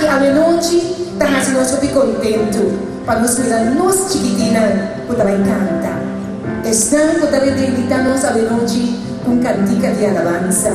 Awenochi ta hasi nos hopi kontentu pa nos mira nos chikitinnan ku ta bai kanta. Esnan ku ta bai deleitá nos awenochi ku un kantika di alabansa.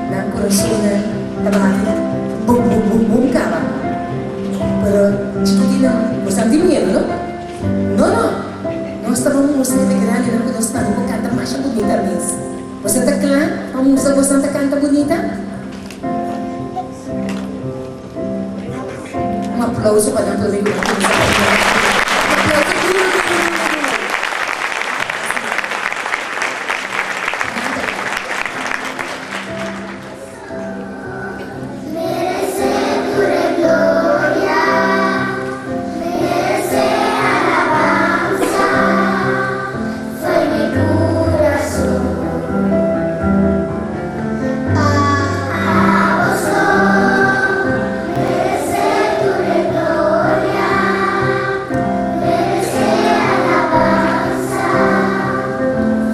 Nan kurasonnan ta bati bum bum bum bum kaba. Pero chikitinnan bo san tin miedu, no? No, no! Nos ta bon mustra riba e grandinan ku nos tambe por kanta masha bunita mes. Boso ta kla pa mustra boso ta kanta bunita? Un aplauso pa nan promé ku nan kuminsá kanta. Un aplauso duru duru duru duru. Merece tur e gloria, merece alabanza, fo'i mi curason. Pa abo so, merece tur e gloria, merece alabanza,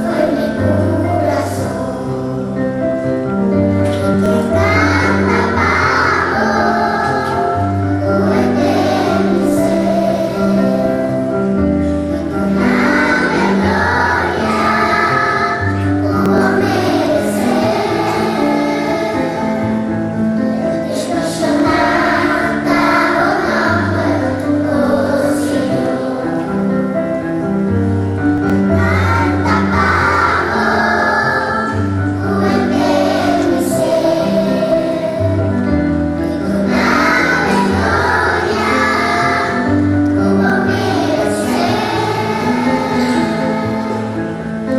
fo'i mi curason. Mi ke canta pa bo, cu henter mi ser, y duna bo e gloria cu bo merece. Bendiciona ta bo nomber, oh Señor. Canta pa bo, cu henter mi ser, y duna bo e gloria cu bo merece.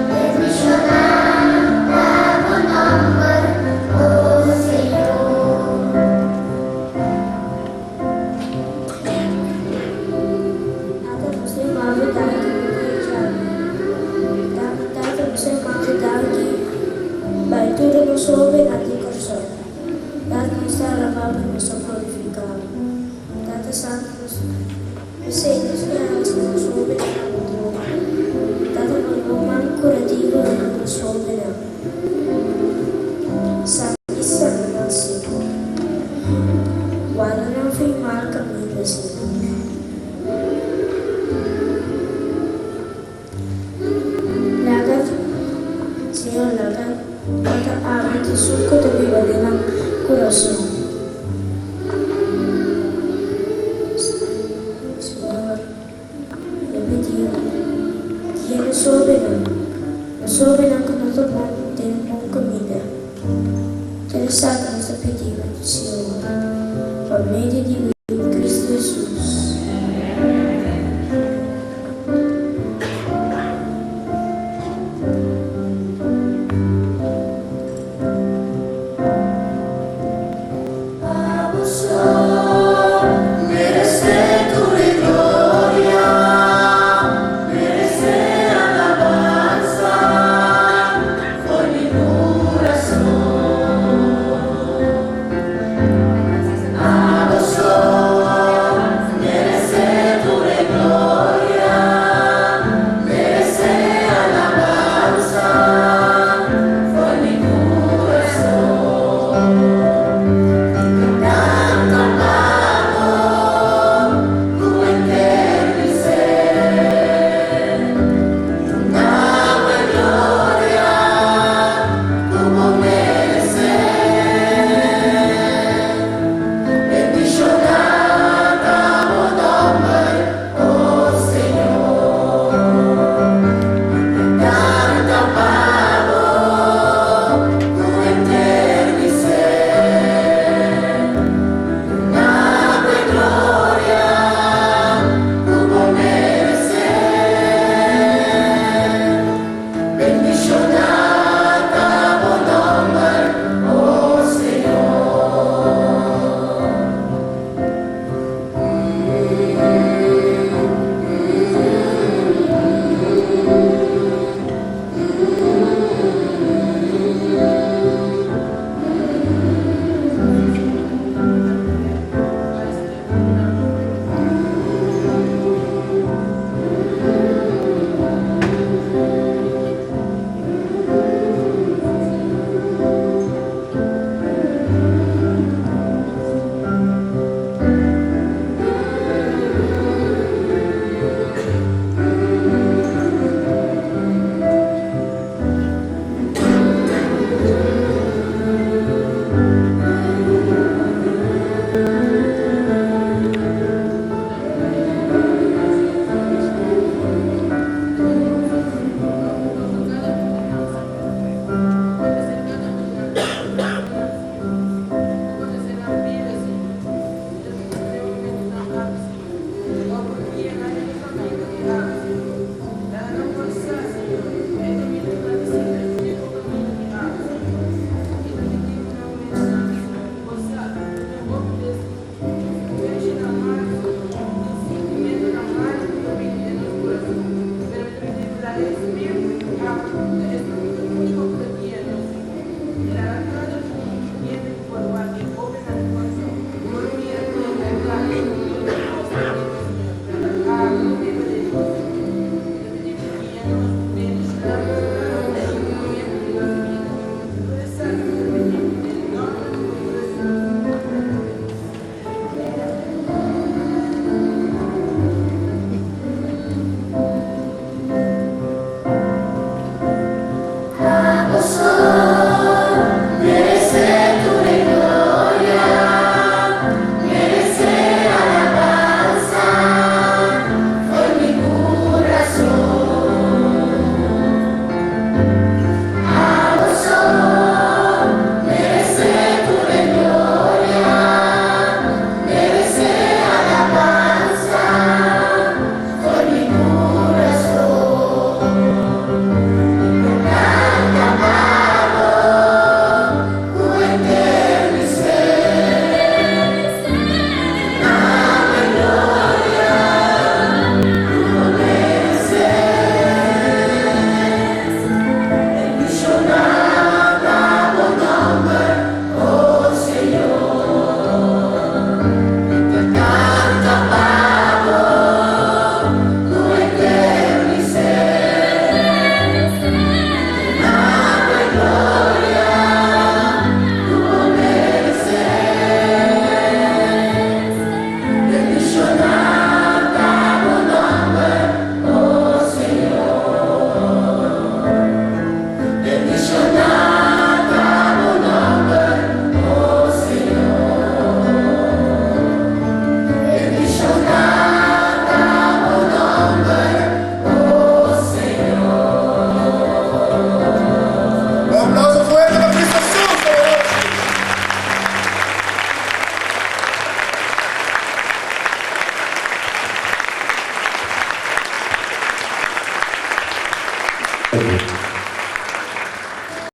Bendiciona ta bo nomber, oh Señor. Tata nos ta yama danki pa drecha Tata nos ta yama danki pa e tur nos hobennan di Kòrsou. Tata nos ta alabá bo i nos ta glorifiká bo. Tata Santu nos p'esei nos speransa nos hobennan a bo trono. Tata pone bo man kurativo riba nos hobennan. Saka i sana nan Señor. Warda nan fo'i mal kaminda Señor. Laga, Señor, laga Tata abo di su ku ta biba den nan kurason. Señor, mi a pidi bo, guia nos hóbennan, nos hóbennan ku no ta bon den bon kaminda. Tur esaki nos ta pidi bo, Señor, pa medio di.